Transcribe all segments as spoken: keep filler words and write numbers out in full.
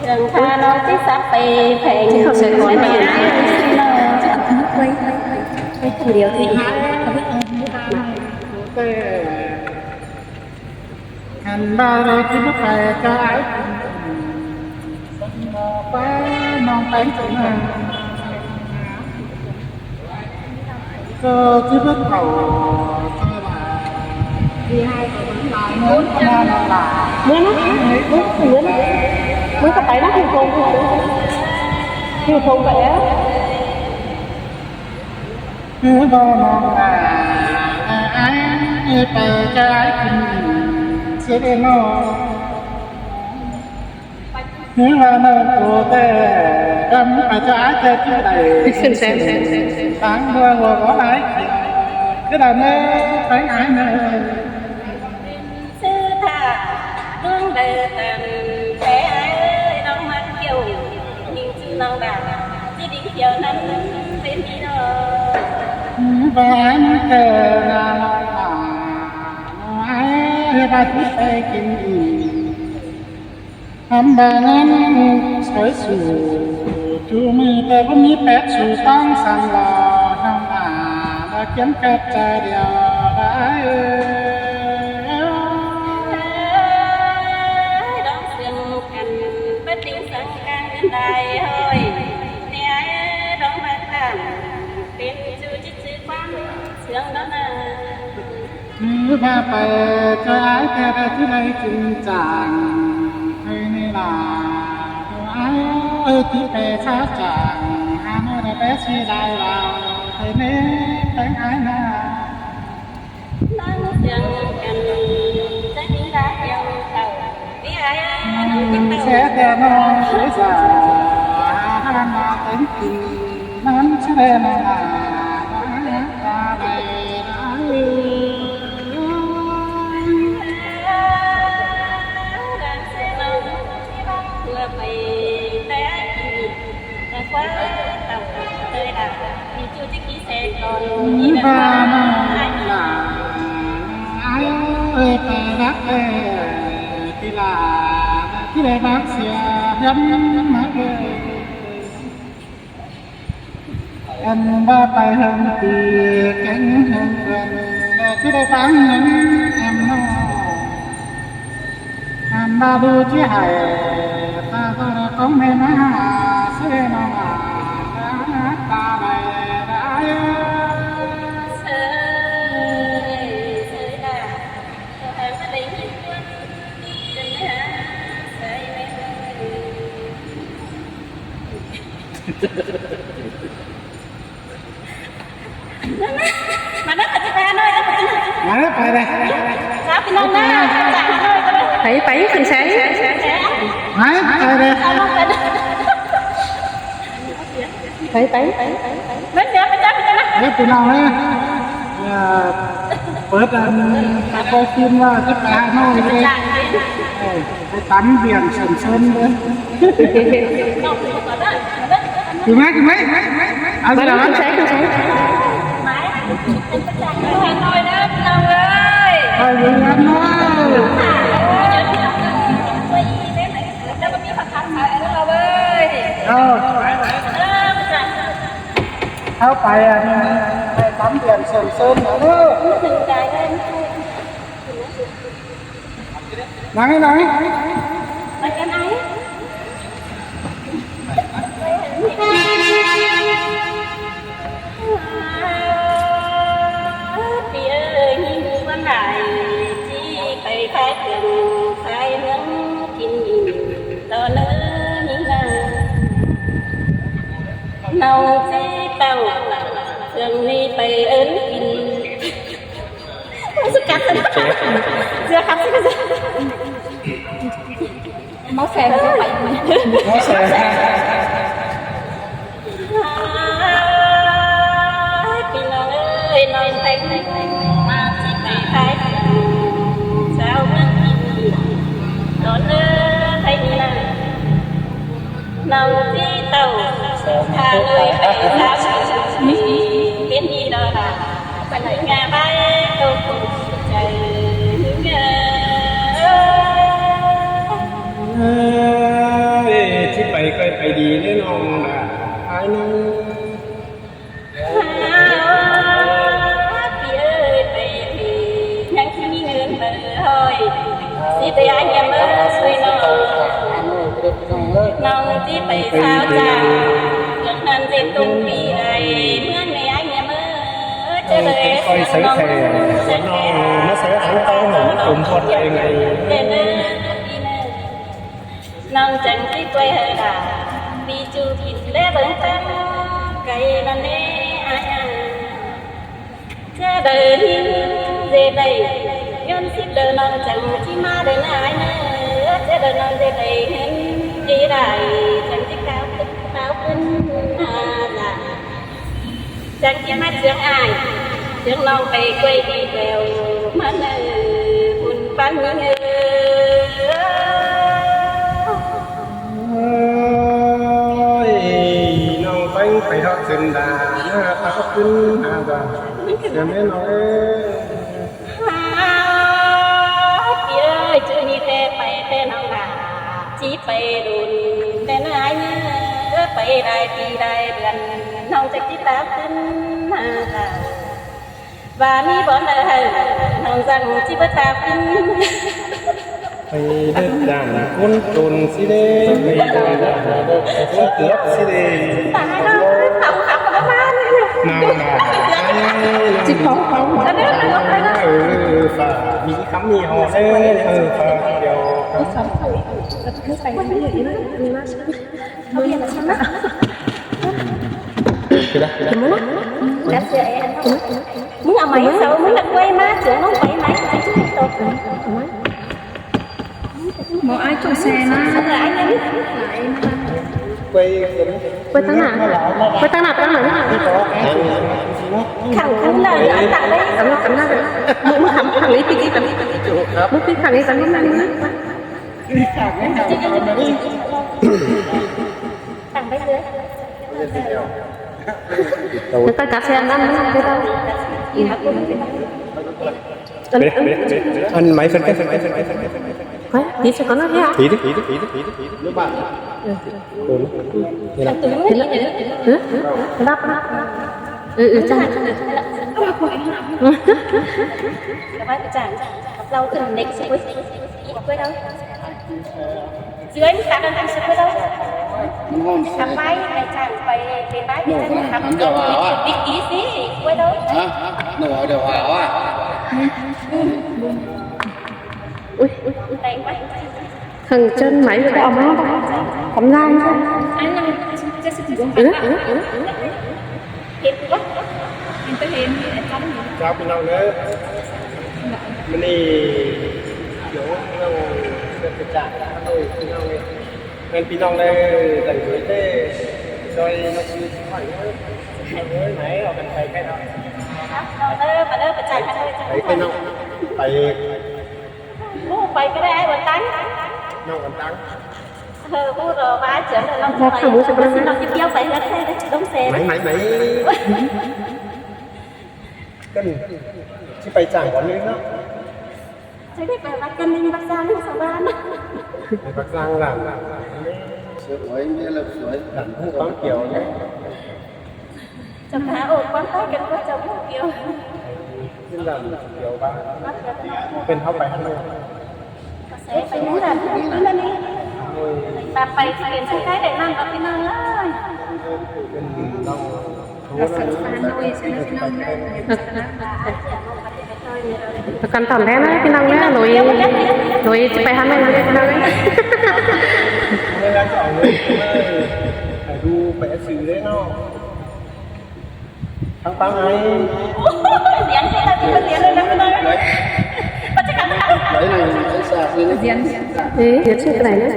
Sương tha ꞌnọng ꞌchí sắp pay pheng. Chứ không sẽ còn. Cái này ai xin nó. Quay, quay, quay. Quay không điều thì. Ăn ba rồi chứ mất phải cho ai. Ba ꞌnọng pay chứ. Ờ, chứ biết khẩu, ờ, là đi hai cái bánh là muốn cho nó là. Mướn á, mướn, mướn, mướn có phải nó không không không. Không không vậy á. Cứ bao nó là, là ai, ai phải cho ai cũng sẽ đi nó. Hứa là nó của tê, đâm phải cho ai tê chứ đẩy. Xin xem, xem, xem, xem. Sáng mưa mùa có ai. Cứ đàn nê, bánh ai nê. Sư thả, hương đời tàn, thế ai, đóng mắt kiều, nhìn chữ lòng đà, chỉ định kiều năm, bên đi đó. Và ai kể là lòng đà, ai, ba tí tê kinh ý. Hăm ba ngăn sói sủ, chú mư tê bố mí pét sủ tóng săn lò, hăm ba đã kiếm cặp cha điều đã ơi. Đón sương cắn, bất định sương cắn đến đại hội. Nè, đón bác cản, bên chú chích chữ quán sương đó mà. Hứa ba pay cho ai tê đa chứ đa chính chàng. Hơi nê là, ai ơi, tí pê khá chàng. Hà Nội đa bé si đai là, hơi nê, bánh ai nà. Nắng sương cắn, chắc đi ra hiêu tàu. Đi ai, nắng chích tàu. Sẽ tê nó, sẽ giả, hà hà nà tính tình. Nắng sẽ đen nà, nà, nà, nà, nà. Ba nà, nà, ai ơi, ta đắc ơi, tí là, tí là bác sĩ, hiến máu ơi. Em ba pay hơng tỉ kéng hơng vườn, lê chứ đa vắng hơng em nó. Em ba đu chứ hãy, ta có đa cống mê má, sư nô mà, ta đa đa. Mà nó phải đi Hà Nội, nó phải đi. Mà nó phải đây. Sao cái nông nó phải đi Hà Nội cái đấy? Phải, phải, phải, phải. Phải, phải đây. Sao nó phải đi? Phải, phải, phải, phải, phải. Nó nhớ, nó nhớ, nó nhớ. Đấy, từ nào đấy? Ờ, bớt ăn, ăn quay phim mà, chắc là Hà Nội đấy. Ờ. Phải tắm biển Sầm Sơn đấy. Từ mấy, từ mấy? Ăn gì ăn? Ăn gì ăn? Ờ, ăn ăn thôi. Ờ. Tháo phải, à, phải tắm biển Sầm Sơn nữa đó. Nắng ấy, nắng ấy. Bánh ăn ai? Tỉ ơi, nhìn quan lại, chỉ phải khai trường, khai nắng, kinh nhìn, to nớ, nhìn nắng. Nâu chỉ tàu, trường đi phải ớn kinh. Máu xe nó phải. Máu xe. Phi Long ơi, nói thầy, mà chị phải khai sao mà chị đón thầy như là. Nông tí tàu, Hà Nội phải sao Mỹ, bên đi đó là, phần nhà bay, tôi cũng chạy. Ơi, ꞌchí ꞌtẹ ải ꞌnhám ới, ꞌsúi ꞌnọng. ꞌNọng ꞌchí pay sáo chang, ꞌcọ ꞌnặn ꞌdệt ꞌtông pi đảy, ꞌmướng ꞌnị ải ꞌnhám ới. Chơ đảy, ꞌsúi ꞌnọng, ꞌsúi ꞌnọng, ꞌmá sai ꞌsướng ꞌtáng ꞌnọng, ꞌcốn ꞌpọt đảy ꞌnị. ꞌNọng chắng ꞌchí quay hảư đả, ꞌpi ꞌchu kin lé bớng ꞌtáng, cay ꞌnặn ꞌnê ải ꞌnhá. Chơ đảy ꞌnhính ꞌdệt đảy, ꞌnhón síp đaư ꞌnọng chắng ꞌchí ꞌmá đảy ꞌnớ ải ꞌnớ. Chơ đảy ꞌnọng ꞌdệt đảy ꞌhướn đi đảy, chắng ꞌchí cáo ꞌcứn, cáo ꞌcứn ꞌmá dả. Chắng ꞌchí ꞌmá ꞌchương ải, ꞌchương ꞌnọng pay quay đi bẻo, ꞌmắn ꞌnớ, ꞌmắn ꞌmắn ꞌnớ. Ôi, ꞌnọng ꞌpéng pay ꞌhọt ꞌsướng đa, ꞌmá táo ꞌcứn ꞌmá dả. Siêm ꞌmá ꞌnọng ới. Hao, ꞌpi ơi, ꞌchư ꞌnị ꞌtẹ pay ꞌtẹ ꞌnọng đa. ꞌChí pay đôn ꞌtẹ ꞌnớ ải ꞌnhá, pay đảy ꞌpi đảy đươn, ꞌnọng chắng ꞌchí táo ꞌcứn ꞌmá dả. ꞌVa ꞌmí bón đaư hảư, ꞌnọng dăng ꞌchí báu táo ꞌcứn. Pay đét đản ꞌcốn tốn ꞌsứ đê, pay đét đản ꞌcốn tốn ꞌsứ đê. ꞌNọng đa, ꞌchí phóng phóng. Ơ, phả, ꞌmí khắm ꞌmí hó, ơ, ơ, phả, điêu. ꞌMứng ꞌmá, ꞌmứng ꞌmá quay ꞌmá, ꞌchương ꞌnọng pay ꞌmá, ꞌchương ꞌchí ꞌtộc. ꞌMá ải ꞌchu xe ꞌmá. Quay, quay ꞌtáng ꞌnạ, quay ꞌtáng ꞌnạ, ꞌtáng ꞌnạ. Khẳng, khẳng ꞌnạ, ăn tẳng đảy. Tẳng ꞌnạ, tẳng ꞌnạ. ꞌMứng, ꞌmứng khắm, khẳng ꞌnị, ꞌpi ꞌchí tẳng. ꞌMứng ꞌpi khẳng ꞌnị, tẳng ꞌnị, tẳng ꞌnị. Tẳng đảy ꞌlới. Người ta cắt xe ăn ăn, người ta. Ăn máy phân cách. Hả? Tí sẽ có nó thế hả? Tí đi, tí đi, tí đi, tí đi, tí đi. Ừ. Thế là. Thế là. Hả? Đắp, đắp. Ừ, ừ, chà. Cái bát cái chà. Cặp lau cần lấy cái quýt. Quýt đâu? Dưới cái cặp đang ăn súp quýt đâu? Cặp bái, cái chà, bái, cái bái, cái chà, cặp lau cần lấy cái quýt tí xí, quýt đâu? Hả? Nó bảo điều hòa à? Ui, ui, ui. Đây, quýt. Thằng chân máy của ông nó cắm dao chứ. Anh là, chắc sẽ chỉ dùng. Ừ, ừ, ừ, ừ. Chào ꞌpi ꞌnọng ới. Mơn ꞌnị, dú ꞌnọng ꞌdệt pay chang Hà Nội ꞌpi ꞌnọng ới. Mơn ꞌpi ꞌnọng ới, dạy ꞌdới ꞌtẹ. Rồi ꞌnọng ꞌchí hỏi ới. Ới, nảy, au căn pay ꞌkhạy ꞌnọng. Ơi, ꞌmá ꞌlới, pay chang Hà Nội. Pay ꞌkhạy ꞌnọng. Pay. Ú, pay ꞌcọ đảy, ải ꞌván ꞌtáng. ꞌNọng ꞌván ꞌtáng. Ơ, ú, rồi ꞌmá ꞌchương ꞌnọng pay. Ơ, ꞌnọng ꞌchí ꞌtiếu pay ꞌhướn ꞌtẹ, đón xe. Mảy, mảy, mảy. Cơn, ꞌchí pay chang bón ꞌnưng ꞌnớ. Chả biết là Bắc Giang hay Bắc Giang, Bắc Giang. Bắc Giang làm, làm, làm. Sửa ổi, nghĩa là sửa ổi. Làm không có kiểu. Chả thả ổ con tay, cái con chả biết kiểu. Chứ làm kiểu ba. Bắc Giang. Bên không phải Hà Nội. Sẽ phải muốn làm cái thứ này đi. Hà Nội. Ta phải thực hiện sang cái Đài Nam, Bắc Giang ơi. Bên Đông. Căn bản thế ꞌnớ, ꞌpi ꞌnọng ới, lối, lối ꞌchí pay Hà Nội ꞌnớ, ꞌpi ꞌnọng ới. Phải đu phải sự đấy nó. Thắng Pang hay. Đấy này, cái sạc đi. Ê, diễn sự cái này nữa.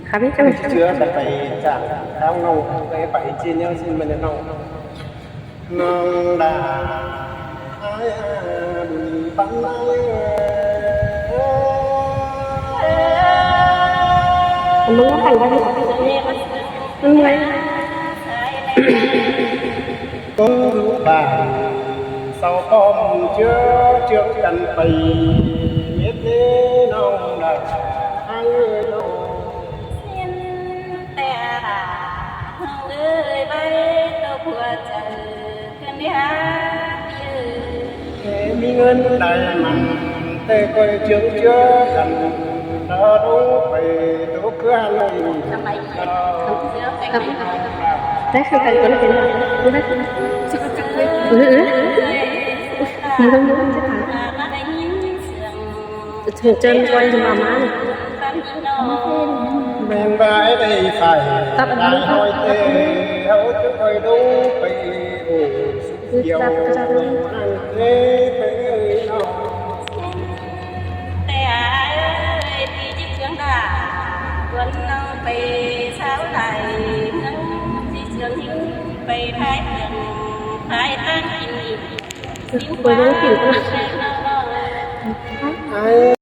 Khá biết chứ. Chưa, phải, phải chả, tháo ngầu, cái phải chia nhau xin mà nó ngầu. ꞌNọng đa ải bun ꞌpắn ꞌnị. ꞌMắn ꞌmá khẳng ꞌva đi. ꞌMắn ꞌmá. Cô hú bản sau con chưa trước căn pay, biết đi ꞌnọng đa ải ơi. Xin ꞌtẹ đa ꞌnọng ơi, bay tốc ꞌhua chaư. Khăn đi hả, ꞌpi ơi. ꞌMí ꞌngớn đảy mẳn, té ꞌcoi ꞌchương ꞌchứa căn, ꞌlẹo đu pay tô ꞌcứa Hà Nội. Đấy, không phải có cái nào. Không phải. Ừ, ừ. Không, không, không, không. Thường chân quay cho bà má này. ꞌMen bái đảy phải, đảy hỏi té, ꞌháu ꞌchớ ꞌcoi đu pay ổ sụp kiêu, ăn té pay ꞌnọ. Té ai ơi, ꞌpi ꞌchí ꞌchương đa, ꞌquám ꞌnọng pay sáo lai, ꞌnọng ꞌchí ꞌchương ꞌhịn pay thái ꞌphượng, thái ꞌtáng kin kin. Ôi, ꞌnọng kin. Ai